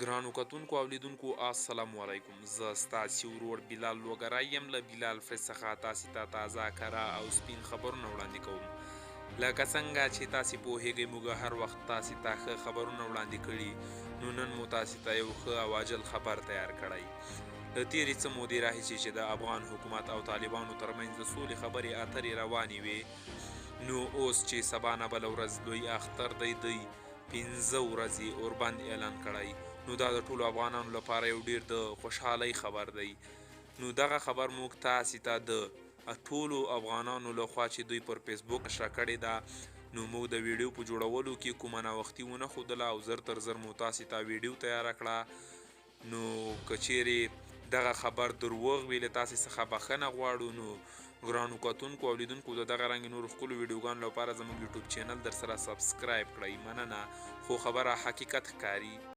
ګرانو کتونکو او لیدونکو السلام علیکم، زه ستاسې ورور بلال لوګری یم. له بلال فریج څخه تاسې ته تازه، کره او سپین خبرونه وړاندې کوم. لکه څنګه چې تاسې پوهیږئ، موږ هر وخت تاسې ته ښه خبرونه وړاندې کړي، نو نن مو تاسې ته یو ښه او عاجل خبر تیار کړی. له تېرې څه مودې راهیسې چې د افغان حکومت او طالبانو ترمنځ د سولې خبرې اترې روانې وې، نو اوس چې سبا نه بله ورځ لوی اختر دی، دوی 5 ورځې اوربند اعلان کړی، نو دا د ټولو افغانانو لپاره یو ډیر د خوشحالۍ خبر دی. نو دغه خبر موږ تاسې ته د ټولو افغانانو له خوا چې دوی پر فیسبوک نشره کړې ده، نو موږ د ویډیو په جوړولو کې کومه ناوختي ونه ښودله او زر تر زر مو تاسې ته ویډیو تیاره کړه. نو که چیرې دغه خبر دروغ وي، له تاسې څخه بخښنه غواړو. نو ګرانو کتونکو او لیدونکو، د دغه رنګ نورو ښکلو ویډیوګانو لپاره زموږ یوټیوب چینل در سره subscribe کړئ. مننه، خو خبره حقیقت ښکاري.